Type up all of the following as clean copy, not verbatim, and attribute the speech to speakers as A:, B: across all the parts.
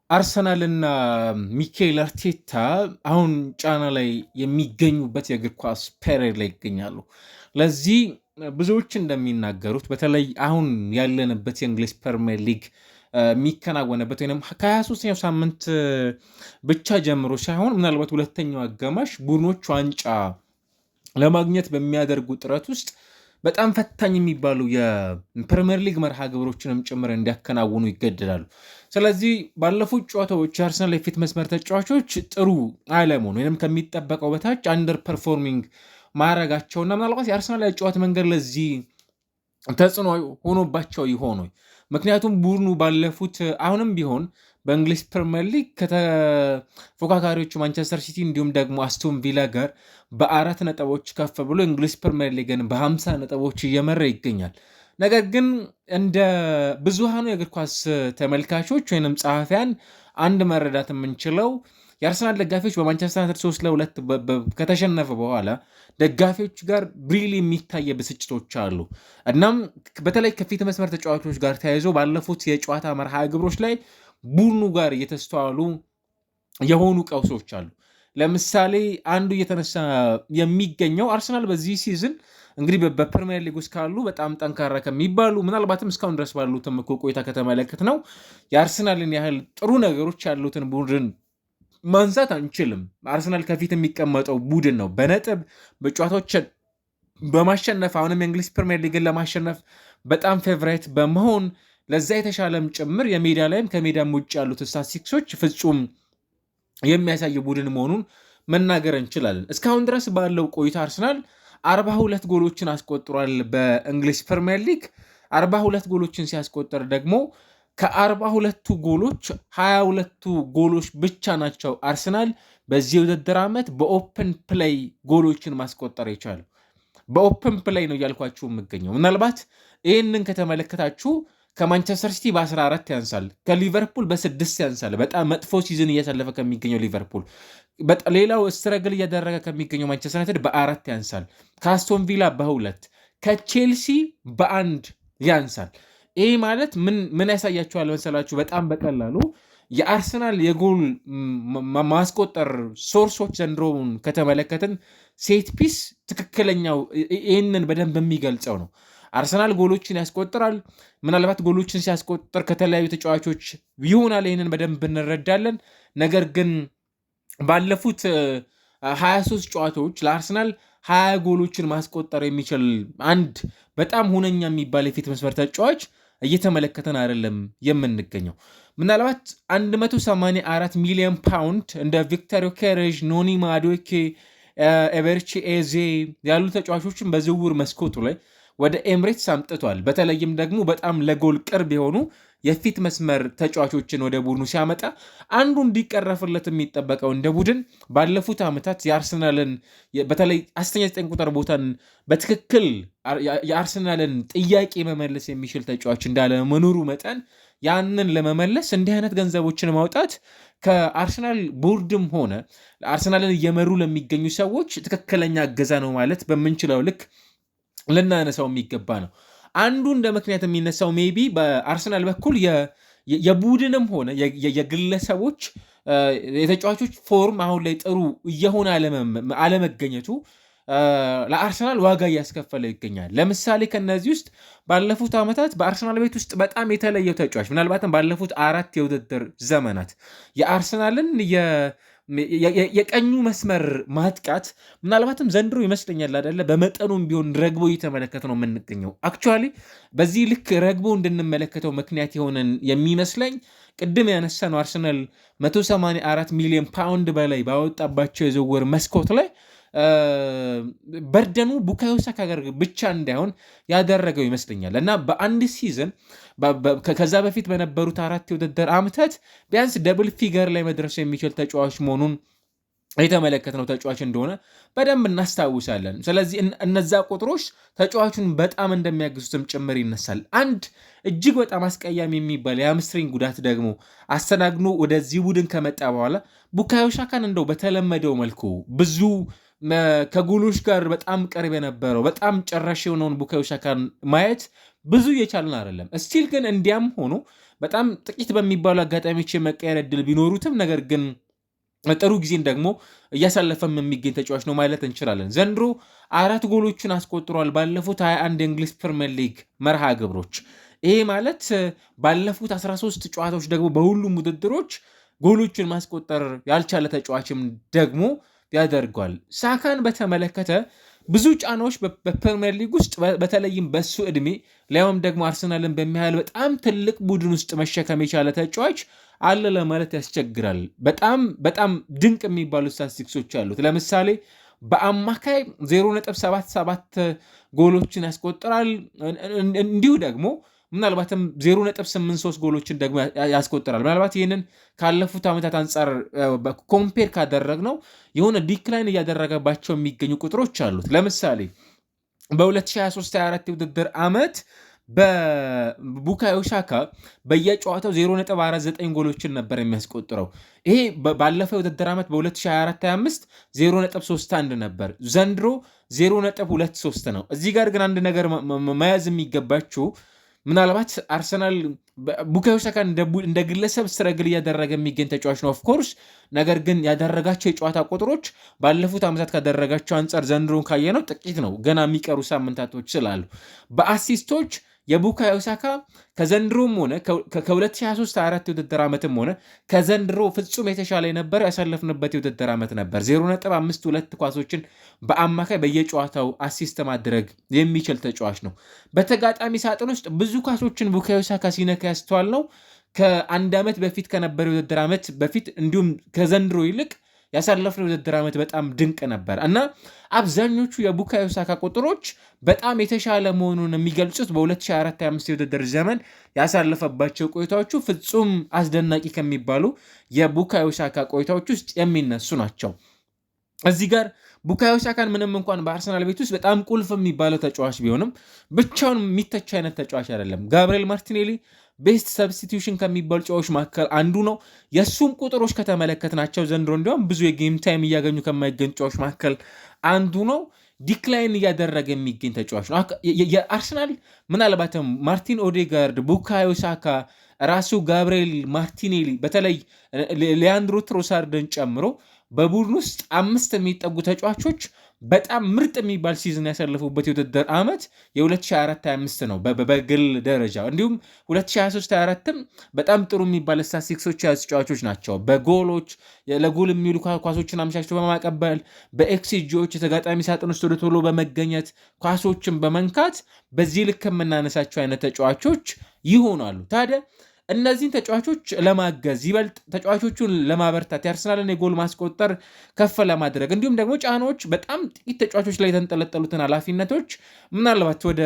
A: አርሰናልና ሚኬል አርቴታ አሁን ጫና ላይ የሚገኙበት የእግር ኳስ period ላይ ይገኛሉ። ለዚህ ብዙዎች እንደሚናገሩት በተለይ አሁን ያለንበት የእንግሊዝ ፕሪሚየር ሊግ የሚከናወንበት ወይም ከ23ኛው ሳምንት ብቻ ጀምሮ ሳይሆን ምናልባት ሁለተኛው አጋማሽ ቡድኖች ዋንጫ ለማግኘት በሚያደርጉ ጥረት ውስጥ በጣም ፈታኝ የሚባሉ የፕሪምየር ሊግ መርሃ ግብሮችንም ጭምር እንዲያከናውኑ ይገደዳሉ። ስለዚህ ባለፉት ጨዋታዎች የአርሰናል የፊት መስመር ተጫዋቾች ጥሩ አለመሆን ወይም ከሚጠበቀው በታች underperforming ማድረጋቸውና ምናልባት የአርሰናል የጨዋታ መንገድ ለዚህ ተጽዕኖ ሆኖባቸው ይሆኑ? ምክንያቱም ቡድኑ ባለፉት አሁንም ቢሆን በእንግሊዝ ፕሪምየር ሊግ ከተፎካካሪዎቹ ማንቸስተር ሲቲ እንዲሁም ደግሞ አስቶን ቪላ ጋር በ4 ነጥቦች ከፍ ብሎ እንግሊዝ ፕሪምየር ሊግን በ50 ነጥቦች እየመራ ይገኛል። ነገር ግን እንደ ብዙሃኑ የእግር ኳስ ተመልካቾች ወይንም ጸሐፊያን አንድ መረዳት የምንችለው የአርሰናል ደጋፊዎች በማንቸስተር ዩናይትድ 3-2 ከተሸነፈ በኋላ ደጋፊዎች ጋር really የሚታይ ብስጭቶች አሉ። እናም በተለይ ከፊት መስመር ተጫዋቾች ጋር ተያይዞ ባለፉት የጨዋታ መርሃ ግብሮች ላይ ቡድኑ ጋር እየተስተዋሉ የሆኑ ቀውሶች አሉ። ለምሳሌ አንዱ እየተነሳ የሚገኘው አርሰናል በዚህ season እንግዲህ በፕሪሚየር ሊግ ውስጥ ካሉ በጣም ጠንካራ ከሚባሉ፣ ምናልባትም እስካሁን ድረስ ባሉትም እኮ ቆይታ ከተመለከት ነው፣ የአርሰናልን ያህል ጥሩ ነገሮች ያሉትን ቡድን ማንሳት አንችልም። አርሰናል ከፊት የሚቀመጠው ቡድን ነው። በነጥብ፣ በጨዋታዎች በማሸነፍ፣ አሁንም የእንግሊዝ ፕሪሚየር ሊግን ለማሸነፍ በጣም favorite በመሆን፣ ለዛ የተሻለም ጭምር የሜዳ ላይም ከሜዳም ውጭ ያሉት ስታቲስቲክሶች ፍጹም የሚያሳይ ቡድን መሆኑን መናገር እንችላለን። እስካሁን ድረስ ባለው ቆይታ አርሰናል 42 ጎሎችን አስቆጥሯል። በእንግሊዝ ፕሪሚየር ሊግ 42 ጎሎችን ሲያስቆጥር ደግሞ ከ42ቱ ጎሎች 22ቱ ጎሎች ብቻ ናቸው አርሰናል በዚህ የውድድር ዓመት በ open play ጎሎችን ማስቆጠር የቻለው። በ open play ነው እያልኳችሁ የምገኘው። ምናልባት ይህንን ከተመለከታችሁ ከማንቸስተር ሲቲ በ14 ያንሳል፣ ከሊቨርፑል በ6 ያንሳል። በጣም መጥፎ season እያሳለፈ ከሚገኘው ሊቨርፑል፣ ሌላው struggle እያደረገ ከሚገኘው ማንቸስተር ዩናይትድ በ4 ያንሳል፣ ከአስቶን ቪላ በ2፣ ከቼልሲ በ1 ያንሳል። ይህ ማለት ምን ያሳያችኋል መሰላችሁ? በጣም በቀላሉ የአርሰናል የጎል ማስቆጠር source ኦች ዘንድሮውን ከተመለከትን set piece ትክክለኛው ይህንን በደንብ የሚገልጸው ነው። አርሰናል ጎሎችን ያስቆጥራል። ምናልባት ጎሎችን ሲያስቆጥር ከተለያዩ ተጫዋቾች ይሆናል። ይህንን በደንብ እንረዳለን። ነገር ግን ባለፉት 23 ጨዋታዎች ለአርሰናል 20 ጎሎችን ማስቆጠር የሚችል አንድ በጣም ሁነኛ የሚባል የፊት መስመር ተጫዋች እየተመለከተን አይደለም የምንገኘው። ምናልባት 184 ሚሊዮን ፓውንድ እንደ ቪክተር ዮኬሬሽ፣ ኖኒ ማዱዌኬ፣ ኤቤሬቺ ኤዜ ያሉ ተጫዋቾችን በዝውውር መስኮቱ ላይ ወደ ኤምሬትስ አምጥቷል። በተለይም ደግሞ በጣም ለጎል ቅርብ የሆኑ የፊት መስመር ተጫዋቾችን ወደ ቡድኑ ሲያመጣ አንዱ እንዲቀረፍለት የሚጠበቀው እንደ ቡድን ባለፉት ዓመታት የአርሰናልን በተለይ ሐሰተኛ 9 ቁጥር ቦታን በትክክል የአርሰናልን ጥያቄ መመለስ የሚችል ተጫዋች እንዳለ መኖሩ መጠን ያንን ለመመለስ እንዲህ አይነት ገንዘቦችን ማውጣት ከአርሰናል ቦርድም ሆነ አርሰናልን እየመሩ ለሚገኙ ሰዎች ትክክለኛ እገዛ ነው ማለት በምንችለው ልክ ልናነሳው የሚገባ ነው። አንዱ እንደ ምክንያት የሚነሳው maybe በአርሰናል በኩል የቡድንም ሆነ የግለሰቦች የተጫዋቾች form አሁን ላይ ጥሩ እየሆነ አለመገኘቱ ለአርሰናል ዋጋ እያስከፈለ ይገኛል። ለምሳሌ ከነዚህ ውስጥ ባለፉት ዓመታት በአርሰናል ቤት ውስጥ በጣም የተለየው ተጫዋች፣ ምናልባትም ባለፉት 4 የውድድር ዘመናት የአርሰናልን የቀኙ መስመር ማጥቃት ምናልባትም ዘንድሮ ይመስለኛል አይደለ በመጠኑም ቢሆን ረግቦ እየተመለከት ነው የምንገኘው። Actually በዚህ ልክ ረግቦ እንድንመለከተው ምክንያት የሆነን የሚመስለኝ ቅድም ያነሳነው አርሰናል 184 ሚሊዮን ፓውንድ በላይ ባወጣባቸው የዝውውር መስኮት ላይ burden ኑ ቡካዮ ሳካ ጋር ብቻ እንዳይሆን ያደረገው ይመስለኛል። እና በአንድ season ከዛ በፊት በነበሩት 4 የውድድር ዓመታት ቢያንስ double figure ላይ መድረስ የሚችል ተጫዋች መሆኑን የተመለከትነው ተጫዋች እንደሆነ በደንብ እናስታውሳለን። ስለዚህ እነዛ ቁጥሮች ተጫዋቹን በጣም እንደሚያግዙትም ጭምር ይነሳል። አንድ እጅግ በጣም አስቀያሚ የሚባል የ hamstring ጉዳት ደግሞ አስተናግዶ ወደዚህ ቡድን ከመጣ በኋላ ቡካዮ ሳካን እንደው በተለመደው መልኩ ብዙ ከጎሎች ጋር በጣም ቅርብ የነበረው፣ በጣም ጨራሽ የሆነውን ቡካዮ ሳካን ማየት ብዙ እየቻልን አይደለም። Still ግን እንዲያም ሆኖ በጣም ጥቂት በሚባሉ አጋጣሚዎች የመቀየር እድል ቢኖሩትም ነገር ግን ጥሩ ጊዜን ደግሞ እያሳለፈም የሚገኝ ተጫዋች ነው ማለት እንችላለን። ዘንድሮ 4 ጎሎችን አስቆጥሯል ባለፉት 21 የእንግሊዝ ፕሪምየር ሊግ መርሃ ግብሮች። ይሄ ማለት ባለፉት 13 ጨዋታዎች ደግሞ በሁሉም ውድድሮች ጎሎችን ማስቆጠር ያልቻለ ተጫዋችም ደግሞ ያደርገዋል። ሳካን በተመለከተ ብዙ ጫናዎች በፕሪምየር ሊግ ውስጥ በተለይም በሱ ዕድሜ ሊያውም ደግሞ አርሰናልን በሚያህል በጣም ትልቅ ቡድን ውስጥ መሸከም የቻለ ተጫዋች አለ ለማለት ያስቸግራል። በጣም በጣም ድንቅ የሚባሉ ስታቲስቲክሶች አሉት። ለምሳሌ በአማካይ 0.77 ጎሎችን ያስቆጥራል። እንዲሁ ደግሞ ምናልባትም 0.83 ጎሎችን ደግሞ ያስቆጥራል። ምናልባት ይህንን ካለፉት ዓመታት አንጻር compare ካደረግነው የሆነ decline እያደረገባቸው የሚገኙ ቁጥሮች አሉት። ለምሳሌ በ2023/24 የውድድር ዓመት በቡካዮ ሳካ በየጨዋታው 0.49 ጎሎችን ነበር የሚያስቆጥረው። ይሄ ባለፈው የውድድር ዓመት በ2024/25 0.31 ነበር። ዘንድሮ 0.23 ነው። እዚህ ጋር ግን አንድ ነገር መያዝ የሚገባችሁ ምናልባት አርሰናል ቡካዮ ሳካ እንደ ግለሰብ struggle እያደረገ የሚገኝ ተጫዋች ነው of course። ነገር ግን ያደረጋቸው የጨዋታ ቁጥሮች ባለፉት ዓመታት ካደረጋቸው አንጻር ዘንድሮን ካየነው ጥቂት ነው፣ ገና የሚቀሩ ሳምንታቶች ስላሉ። በ assist ኦች የቡካዮ ሳካ ከዘንድሮም ሆነ ከ2023/24 የውድድር ዓመትም ሆነ ከዘንድሮ ፍጹም የተሻለ የነበረው ያሳለፍንበት የውድድር ዓመት ነበር። 0.52 ኳሶችን በአማካይ በየጨዋታው assist ማድረግ የሚችል ተጫዋች ነው። በተጋጣሚ ሳጥን ውስጥ ብዙ ኳሶችን ቡካዮ ሳካ ሲነካ ያስተዋልነው ከአንድ ዓመት በፊት ከነበረው የውድድር ዓመት በፊት እንዲሁም ከዘንድሮ ይልቅ ያሳለፍነው የውድድር ዓመት በጣም ድንቅ ነበር እና አብዛኞቹ የቡካዮ ሳካ ቁጥሮች በጣም የተሻለ መሆኑን የሚገልጹት በ2024/25 የውድድር ዘመን ያሳለፈባቸው ቆይታዎቹ ፍጹም አስደናቂ ከሚባሉ የቡካዮ ሳካ ቆይታዎች ውስጥ የሚነሱ ናቸው። እዚህ ጋር ቡካዮ ሳካን ምንም እንኳን በአርሰናል ቤት ውስጥ በጣም ቁልፍ የሚባለው ተጫዋች ቢሆንም ብቻውን የሚተች አይነት ተጫዋች አይደለም። ጋብርኤል ማርቲኔሊ best substitution ከሚባሉ ተጫዋቾች መካከል አንዱ ነው። የእሱም ቁጥሮች ከተመለከትናቸው ዘንድሮ እንዲሁም ብዙ የ game time እያገኙ ከማይገኙ ተጫዋቾች መካከል አንዱ ነው። decline እያደረገ የሚገኝ ተጫዋች ነው። የአርሰናል ምናልባትም ማርቲን ኦዴጋርድ፣ ቡካዮ ሳካ፣ ራሱ ጋብርኤል ማርቲኔሊ በተለይ ሊያንድሮ ትሮሳርድን ጨምሮ በቡድን ውስጥ 5 የሚጠጉ ተጫዋቾች በጣም ምርጥ የሚባል season ያሳለፉበት የውድድር ዓመት የ2024/25 ነው በግል ደረጃ። እንዲሁም 2023/24ም በጣም ጥሩ የሚባል ስታቲስቲክሶች የያዙ ተጫዋቾች ናቸው። በጎሎች ለጎል የሚውሉ ኳሶችን አመቻችቶ በማቀበል፣ በኤክስጂዎች፣ የተጋጣሚ ሳጥን ውስጥ ቶሎ በመገኘት፣ ኳሶችን በመንካት በዚህ ልክ የምናነሳቸው አይነት ተጫዋቾች ይሆናሉ። ታዲያ እነዚህን ተጫዋቾች ለማገዝ፣ ይበልጥ ተጫዋቾቹን ለማበርታት፣ የአርሰናልን የጎል ማስቆጠር ከፍ ለማድረግ እንዲሁም ደግሞ ጫናዎች በጣም ጥቂት ተጫዋቾች ላይ የተንጠለጠሉትን ኃላፊነቶች ምናልባት ወደ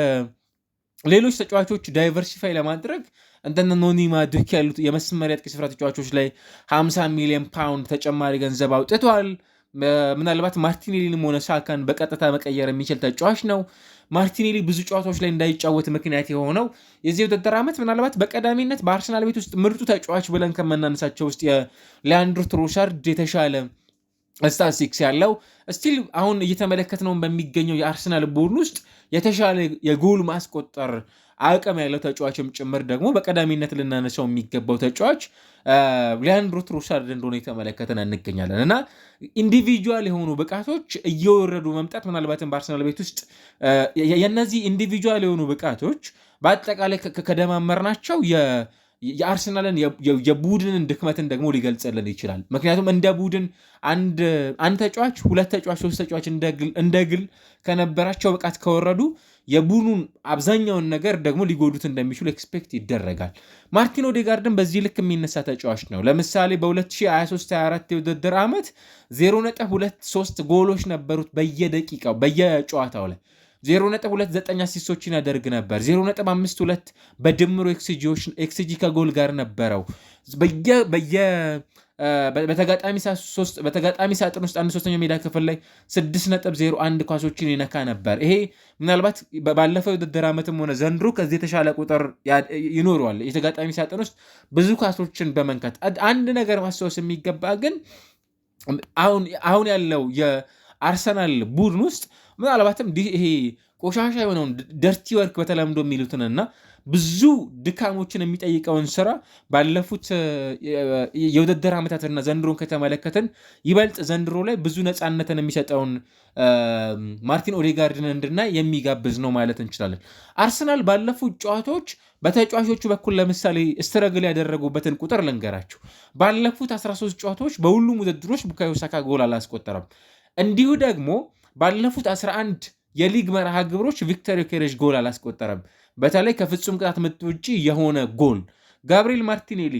A: ሌሎች ተጫዋቾች diversify ለማድረግ እንደነ ኖኒ ማዱኬ ያሉት የመስመር የአጥቂ ስፍራ ተጫዋቾች ላይ 50 ሚሊዮን ፓውንድ ተጨማሪ ገንዘብ አውጥተዋል። ምናልባት ማርቲኔሊንም ሆነ ሳካን በቀጥታ መቀየር የሚችል ተጫዋች ነው። ማርቲኔሊ ብዙ ጨዋታዎች ላይ እንዳይጫወት ምክንያት የሆነው የዚህ ውድድር ዓመት ምናልባት በቀዳሚነት በአርሰናል ቤት ውስጥ ምርጡ ተጫዋች ብለን ከምናነሳቸው ውስጥ የሊያንድሮ ትሮሳርድ የተሻለ ስታቲስቲክስ ያለው still አሁን እየተመለከትነው በሚገኘው የአርሰናል ቡድን ውስጥ የተሻለ የጎል ማስቆጠር አቅም ያለው ተጫዋችም ጭምር ደግሞ በቀዳሚነት ልናነሳው የሚገባው ተጫዋች ሊያንድሮ ትሮሳርድ እንደሆነ የተመለከተን እንገኛለን። እና individual የሆኑ ብቃቶች እየወረዱ መምጣት ምናልባትም በአርሰናል ቤት ውስጥ የእነዚህ individual የሆኑ ብቃቶች በአጠቃላይ ከደማመርናቸው የአርሰናልን የቡድንን ድክመትን ደግሞ ሊገልጽልን ይችላል። ምክንያቱም እንደ ቡድን አንድ ተጫዋች፣ ሁለት ተጫዋች፣ ሶስት ተጫዋች እንደ ግል ከነበራቸው ብቃት ከወረዱ የቡድኑን አብዛኛውን ነገር ደግሞ ሊጎዱት እንደሚችሉ expect ይደረጋል። ማርቲን ኦዴጋርድን በዚህ ልክ የሚነሳ ተጫዋች ነው። ለምሳሌ በ2023/24 የውድድር ዓመት 0.23 ጎሎች ነበሩት በየደቂቃው በየጨዋታው ላይ፣ 0.29 assist ኦችን ያደርግ ነበር። 0.52 በድምሩ xG ከጎል ጋር ነበረው። በተጋጣሚ ሳጥን ውስጥ አንድ ሶስተኛው ሜዳ ክፍል ላይ 6.01 ኳሶችን ይነካ ነበር። ይሄ ምናልባት ባለፈው የውድድር ዓመትም ሆነ ዘንድሮ ከዚህ የተሻለ ቁጥር ይኖረዋል። የተጋጣሚ ሳጥን ውስጥ ብዙ ኳሶችን በመንካት አንድ ነገር ማስታወስ የሚገባ ግን አሁን ያለው የአርሰናል ቡድን ውስጥ ምናልባትም ይሄ ቆሻሻ የሆነውን dirty work በተለምዶ የሚሉትንና ብዙ ድካሞችን የሚጠይቀውን ስራ ባለፉት የውድድር ዓመታትና ዘንድሮን ከተመለከትን ይበልጥ ዘንድሮ ላይ ብዙ ነፃነትን የሚሰጠውን ማርቲን ኦዴጋርድን እንድናይ የሚጋብዝ ነው ማለት እንችላለን። አርሰናል ባለፉት ጨዋታዎች በተጫዋቾቹ በኩል ለምሳሌ struggle ያደረጉበትን ቁጥር ልንገራችሁ። ባለፉት 13 ጨዋታዎች በሁሉም ውድድሮች ቡካዮ ሳካ ጎል አላስቆጠረም። እንዲሁ ደግሞ ባለፉት 11 የሊግ መርሃ ግብሮች ቪክተር ዮኬሬሽ ጎል አላስቆጠረም። በተለይ ከፍጹም ቅጣት ምት ውጭ የሆነ ጎል። ጋብሪኤል ማርቲኔሊ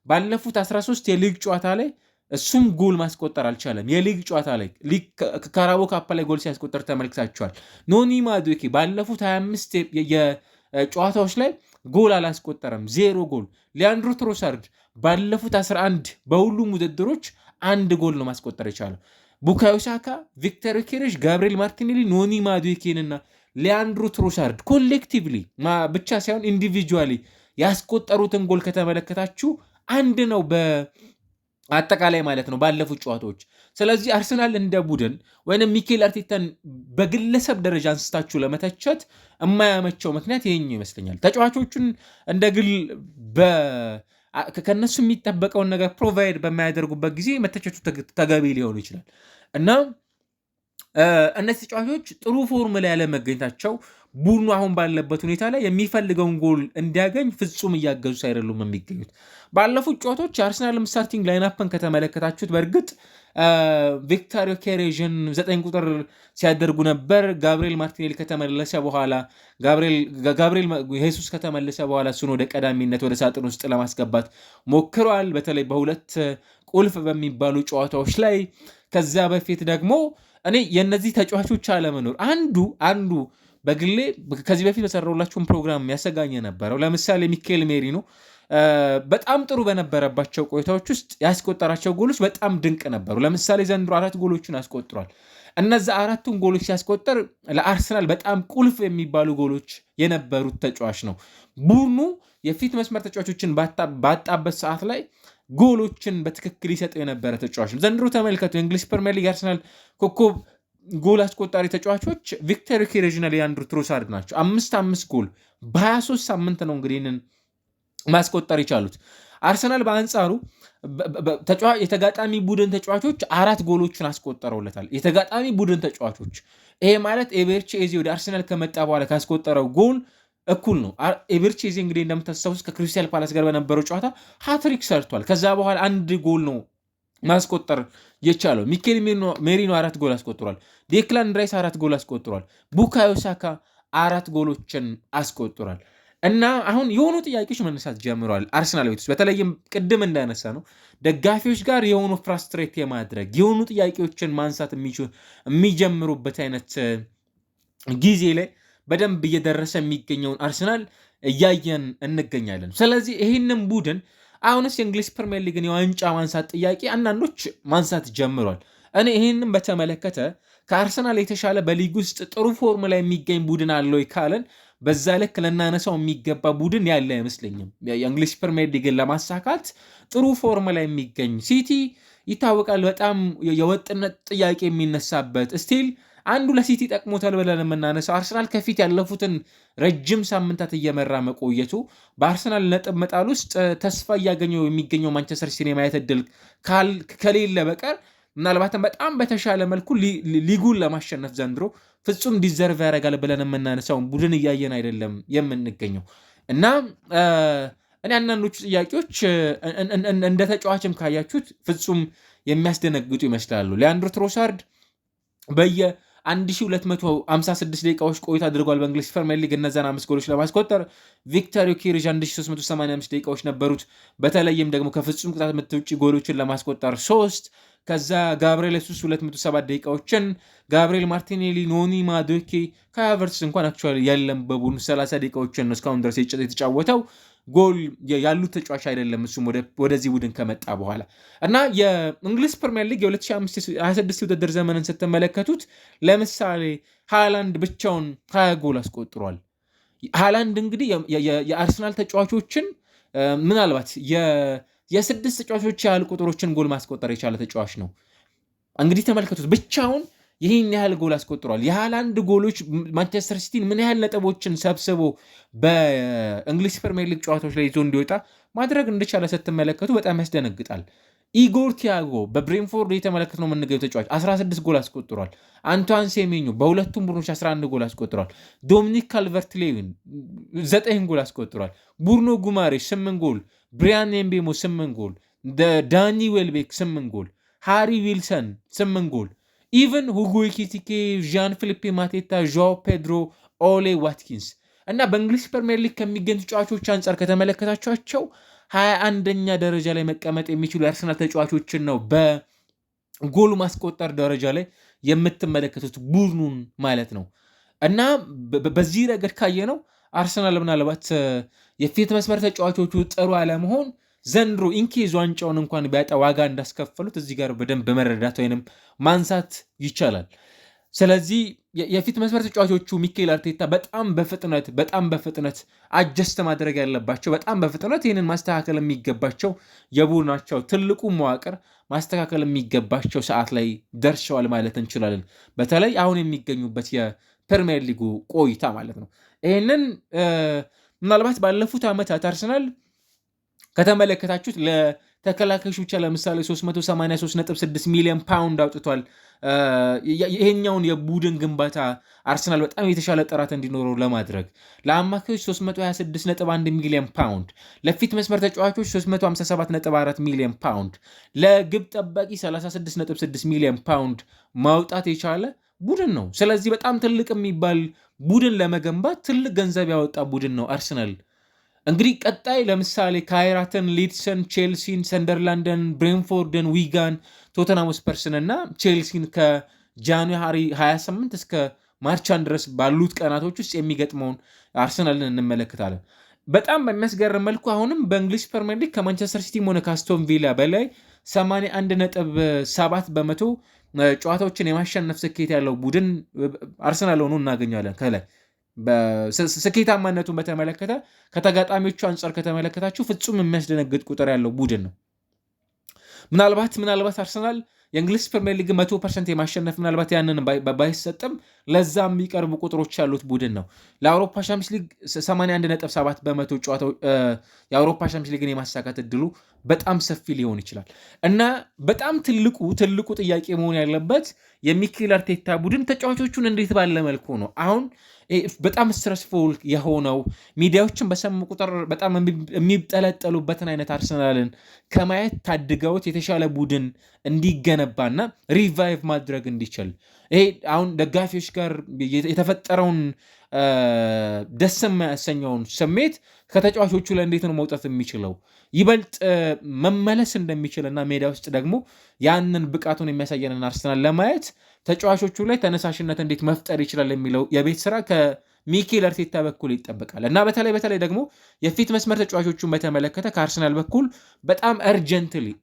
A: ባለፉት 13 የሊግ ጨዋታ ላይ እሱም ጎል ማስቆጠር አልቻለም። የሊግ ጨዋታ ላይ ካራቦ ካፕ ላይ ጎል ሲያስቆጠር ተመልክታችኋል። ኖኒ ማዱኬ ባለፉት 25 የጨዋታዎች ላይ ጎል አላስቆጠረም፣ 0 ጎል። ሊያንድሮ ትሮሳርድ ባለፉት 11 በሁሉም ውድድሮች አንድ ጎል ነው ማስቆጠር የቻለው። ቡካዮ ሳካ፣ ቪክተር ዮኬሬሽ፣ ጋብሪኤል ማርቲኔሊ፣ ኖኒ ማዱኬንና ሊያንድሮ ትሮሳርድ collectively ብቻ ሳይሆን individually ያስቆጠሩትን ጎል ከተመለከታችሁ አንድ ነው በአጠቃላይ ማለት ነው ባለፉት ጨዋታዎች። ስለዚህ አርሰናል እንደ ቡድን ወይም ሚኬል አርቴታን በግለሰብ ደረጃ አንስታችሁ ለመተቸት የማያመቸው ምክንያት ይሄኛው ይመስለኛል። ተጫዋቾቹን እንደ ግል ከነሱ የሚጠበቀውን ነገር provide በማያደርጉበት ጊዜ መተቸቱ ተገቢ ሊሆኑ ይችላል እና እነዚህ ተጫዋቾች ጥሩ form ላይ ያለመገኘታቸው ቡድኑ አሁን ባለበት ሁኔታ ላይ የሚፈልገውን ጎል እንዲያገኝ ፍጹም እያገዙት አይደሉም የሚገኙት። ባለፉት ጨዋታዎች የአርሰናልም starting lineup ን ከተመለከታችሁት በእርግጥ ቪክተር ዮኬሬሽን 9 ቁጥር ሲያደርጉ ነበር። ጋብሪኤል ማርቲኔሊ ከተመለሰ በኋላ ጋብሪኤል ሄሱስ ከተመለሰ በኋላ እሱን ወደ ቀዳሚነት ወደ ሳጥን ውስጥ ለማስገባት ሞክረዋል። በተለይ በሁለት ቁልፍ በሚባሉ ጨዋታዎች ላይ። ከዚያ በፊት ደግሞ እኔ የእነዚህ ተጫዋቾች አለመኖር አንዱ በግሌ ከዚህ በፊት በሰራሁላችሁን ፕሮግራም ያሰጋኝ የነበረው ለምሳሌ ሚኬል ሜሪኖ በጣም ጥሩ በነበረባቸው ቆይታዎች ውስጥ ያስቆጠራቸው ጎሎች በጣም ድንቅ ነበሩ። ለምሳሌ ዘንድሮ 4 ጎሎችን አስቆጥሯል። እነዛ 4ቱን ጎሎች ሲያስቆጠር ለአርሰናል በጣም ቁልፍ የሚባሉ ጎሎች የነበሩት ተጫዋች ነው። ቡድኑ የፊት መስመር ተጫዋቾችን ባጣበት ሰዓት ላይ ጎሎችን በትክክል ይሰጠው የነበረ ተጫዋች ነው። ዘንድሮ ተመልከቱ፣ የእንግሊዝ ፕሪሚየር ሊግ አርሰናል ኮከብ ጎል አስቆጣሪ ተጫዋቾች ቪክተር ዮኬሬሽ እና ሊያንድሮ ትሮሳርድ ናቸው። 5 ጎል በ23 ሳምንት ነው እንግዲህ ይህንን ማስቆጠር የቻሉት። አርሰናል በአንጻሩ የተጋጣሚ ቡድን ተጫዋቾች 4 ጎሎችን አስቆጠረውለታል። የተጋጣሚ ቡድን ተጫዋቾች ይሄ ማለት ኤቤርቼ ኤዜ ወደ አርሰናል ከመጣ በኋላ ካስቆጠረው ጎል እኩል ነው። ኤቤርቼ ኤዜ እንግዲህ እንደምታስታውሱት ከክሪስታል ፓላስ ጋር በነበረው ጨዋታ ሃትሪክ ሰርቷል። ከዛ በኋላ 1 ጎል ነው ማስቆጠር የቻለው። ሚኬል ሜሪኖ 4 ጎል አስቆጥሯል። ዴክላን ራይስ 4 ጎል አስቆጥሯል። ቡካዮ ሳካ 4 ጎሎችን አስቆጥሯል። እና አሁን የሆኑ ጥያቄዎች መነሳት ጀምረዋል አርሰናል ቤት ውስጥ በተለይም ቅድም እንዳነሳ ነው ደጋፊዎች ጋር የሆኑ frustrate የማድረግ የሆኑ ጥያቄዎችን ማንሳት የሚጀምሩበት አይነት ጊዜ ላይ በደንብ እየደረሰ የሚገኘውን አርሰናል እያየን እንገኛለን። ስለዚህ ይህንን ቡድን አሁንስ የእንግሊዝ ፕሪሚየር ሊግን የዋንጫ ማንሳት ጥያቄ አንዳንዶች ማንሳት ጀምሯል። እኔ ይህንን በተመለከተ ከአርሰናል የተሻለ በሊግ ውስጥ ጥሩ form ላይ የሚገኝ ቡድን አለ ወይ ካለን በዛ ልክ ልናነሳው የሚገባ ቡድን ያለ አይመስለኝም። የእንግሊዝ ፕሪሚየር ሊግን ለማሳካት ጥሩ form ላይ የሚገኝ ሲቲ ይታወቃል። በጣም የወጥነት ጥያቄ የሚነሳበት still አንዱ ለሲቲ ጠቅሞታል ብለን የምናነሳው አርሰናል ከፊት ያለፉትን ረጅም ሳምንታት እየመራ መቆየቱ በአርሰናል ነጥብ መጣል ውስጥ ተስፋ እያገኘው የሚገኘው ማንቸስተር ሲቲ የማየት እድል ከሌለ በቀር ምናልባትም በጣም በተሻለ መልኩ ሊጉን ለማሸነፍ ዘንድሮ ፍጹም deserve ያደርጋል ብለን የምናነሳውን ቡድን እያየን አይደለም የምንገኘው። እና እኔ አንዳንዶቹ ጥያቄዎች እንደ ተጫዋችም ካያችሁት ፍጹም የሚያስደነግጡ ይመስላሉ። ሊያንድሮ ትሮሳርድ በየ 1256 ደቂቃዎች ቆይታ አድርጓል በእንግሊዝ ፕሪሚየር ሊግ እነዛን 5 ጎሎች ለማስቆጠር። ቪክተር ዮኬሬሽ 1385 ደቂቃዎች ነበሩት። በተለይም ደግሞ ከፍጹም ቅጣት ምት ውጭ ጎሎችን ለማስቆጠር 3፣ ከዛ ጋብሪኤል ሱስ 207 ደቂቃዎችን፣ ጋብሪኤል ማርቲኔሊ፣ ኖኒ ማዶኬ፣ ካይ ሃቨርትስ እንኳን actually የለም በቡድኑ 30 ደቂቃዎችን ነው እስካሁን ድረስ የተጫወተው። ጎል ያሉት ተጫዋች አይደለም እሱም ወደዚህ ቡድን ከመጣ በኋላ። እና የእንግሊዝ ፕሪሚየር ሊግ የ2026 ውድድር ዘመንን ስትመለከቱት ለምሳሌ ሃላንድ ብቻውን 20 ጎል አስቆጥሯል። ሃላንድ እንግዲህ የአርሰናል ተጫዋቾችን ምናልባት የ6 ተጫዋቾች ያህል ቁጥሮችን ጎል ማስቆጠር የቻለ ተጫዋች ነው። እንግዲህ ተመልከቱት ብቻውን ይህን ያህል ጎል አስቆጥሯል። የሃላንድ ጎሎች ማንቸስተር ሲቲን ምን ያህል ነጥቦችን ሰብስቦ በእንግሊዝ ፕሪሚየር ሊግ ጨዋታዎች ላይ ይዞ እንዲወጣ ማድረግ እንደቻለ ስትመለከቱ በጣም ያስደነግጣል። ኢጎር ቲያጎ በብሬንፎርድ የተመለከትነው የምንገኘው ተጫዋች 16 ጎል አስቆጥሯል። አንቷን ሴሜኞ በሁለቱም ቡድኖች 11 ጎል አስቆጥሯል። ዶሚኒክ ካልቨርት ሌዊን 9 ጎል አስቆጥሯል። ቡርኖ ጉማሬሽ 8 ጎል፣ ብሪያን ኤምቤሞ 8 ጎል፣ ዳኒ ዌልቤክ 8 ጎል፣ ሃሪ ዊልሰን 8 ጎል፣ even ሁጎ ኤኪቲኬ፣ ዣን ፊሊፔ ማቴታ፣ ዣኦ ፔድሮ፣ ኦሌ ዋትኪንስ እና በእንግሊዝ ፕሪሚየር ሊግ ከሚገኙ ተጫዋቾች አንጻር ከተመለከታችኋቸው 21ኛ ደረጃ ላይ መቀመጥ የሚችሉ የአርሰናል ተጫዋቾችን ነው በጎል ማስቆጠር ደረጃ ላይ የምትመለከቱት ቡድኑን ማለት ነው። እና በዚህ ረገድ ካየነው አርሰናል ምናልባት የፊት መስመር ተጫዋቾቹ ጥሩ አለመሆን ዘንድሮ in case ዋንጫውን እንኳን ቢያጣ ዋጋ እንዳስከፈሉት እዚህ ጋር በደንብ በመረዳት ወይንም ማንሳት ይቻላል። ስለዚህ የፊት መስመር ተጫዋቾቹ ሚኬል አርቴታ በጣም በፍጥነት adjust ማድረግ ያለባቸው፣ በጣም በፍጥነት ይህንን ማስተካከል የሚገባቸው፣ የቡድናቸው ትልቁ መዋቅር ማስተካከል የሚገባቸው ሰዓት ላይ ደርሰዋል ማለት እንችላለን። በተለይ አሁን የሚገኙበት የፕሪሚየር ሊጉ ቆይታ ማለት ነው። ይህንን ምናልባት ባለፉት ዓመታት አርሰናል ከተመለከታችሁት ለተከላካዮች ብቻ ለምሳሌ 383.6 ሚሊዮን ፓውንድ አውጥቷል። ይሄኛውን የቡድን ግንባታ አርሰናል በጣም የተሻለ ጥራት እንዲኖረው ለማድረግ ለአማካዮች 326.1 ሚሊዮን ፓውንድ፣ ለፊት መስመር ተጫዋቾች 357.4 ሚሊዮን ፓውንድ፣ ለግብ ጠባቂ 36.6 ሚሊዮን ፓውንድ ማውጣት የቻለ ቡድን ነው። ስለዚህ በጣም ትልቅ የሚባል ቡድን ለመገንባት ትልቅ ገንዘብ ያወጣ ቡድን ነው አርሰናል። እንግዲህ ቀጣይ ለምሳሌ ካይራትን፣ ሊድስን፣ ቼልሲን፣ ሰንደርላንድን፣ ብሬንፎርድን፣ ዊጋን፣ ቶተንሃም ስፐርስን እና ቼልሲን ከ January 28 እስከ March 1 ድረስ ባሉት ቀናቶች ውስጥ የሚገጥመውን አርሰናልን እንመለከታለን። በጣም በሚያስገርም መልኩ አሁንም በእንግሊዝ ፕሪሚየር ሊግ ከማንቸስተር ሲቲም ሆነ ከአስቶን ቪላ በላይ 81.7% ጨዋታዎችን የማሸነፍ ስኬት ያለው ቡድን አርሰናል ሆኖ እናገኘዋለን። ከላይ ስኬታማነቱን በተመለከተ ከተጋጣሚዎቹ አንጻር ከተመለከታችሁ ፍጹም የሚያስደነግጥ ቁጥር ያለው ቡድን ነው። ምናልባት አርሰናል የእንግሊዝ ፕሪሚየር ሊግ 100% የማሸነፍ ምናልባት ያንን ባይሰጥም ለዛ የሚቀርቡ ቁጥሮች ያሉት ቡድን ነው። ለአውሮፓ ሻምፒዮንስ ሊግ 81.7% ጨዋታው የአውሮፓ ሻምፒዮንስ ሊግን የማሳካት እድሉ በጣም ሰፊ ሊሆን ይችላል። እና በጣም ትልቁ ትልቁ ጥያቄ መሆን ያለበት የሚኬል አርቴታ ቡድን ተጫዋቾቹን እንዴት ባለ መልኩ ነው አሁን በጣም stressful የሆነው፣ ሚዲያዎችን በሰሙ ቁጥር በጣም የሚጠለጠሉበትን አይነት አርሰናልን ከማየት ታድገውት የተሻለ ቡድን እንዲገነባና revive ማድረግ እንዲችል፣ ይሄ አሁን ደጋፊዎች ጋር የተፈጠረውን ደስ የማያሰኘውን ስሜት ከተጫዋቾቹ ላይ እንዴት ነው መውጣት የሚችለው፣ ይበልጥ መመለስ እንደሚችል እና ሜዳ ውስጥ ደግሞ ያንን ብቃቱን የሚያሳየንን አርሰናል ለማየት ተጫዋቾቹ ላይ ተነሳሽነት እንዴት መፍጠር ይችላል የሚለው የቤት ስራ ከሚኬል አርቴታ በኩል ይጠበቃል። እና በተለይ በተለይ ደግሞ የፊት መስመር ተጫዋቾቹን በተመለከተ ከአርሰናል በኩል በጣም urgently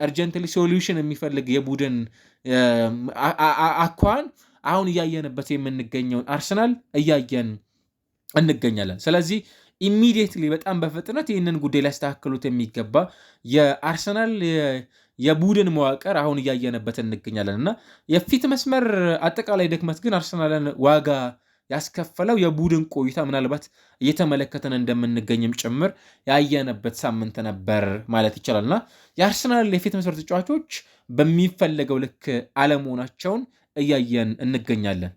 A: solution የሚፈልግ የቡድን አኳኋን አሁን እያየንበት የምንገኘውን አርሰናል እያየን እንገኛለን። ስለዚህ immediately በጣም በፍጥነት ይህንን ጉዳይ ሊያስተካክሉት የሚገባ የአርሰናል የቡድን መዋቅር አሁን እያየንበት እንገኛለን። እና የፊት መስመር አጠቃላይ ድክመት ግን አርሰናልን ዋጋ ያስከፈለው የቡድን ቆይታ ምናልባት እየተመለከተን እንደምንገኝም ጭምር ያየንበት ሳምንት ነበር ማለት ይቻላል። እና የአርሰናል የፊት መስመር ተጫዋቾች በሚፈለገው ልክ አለመሆናቸውን እያየን እንገኛለን።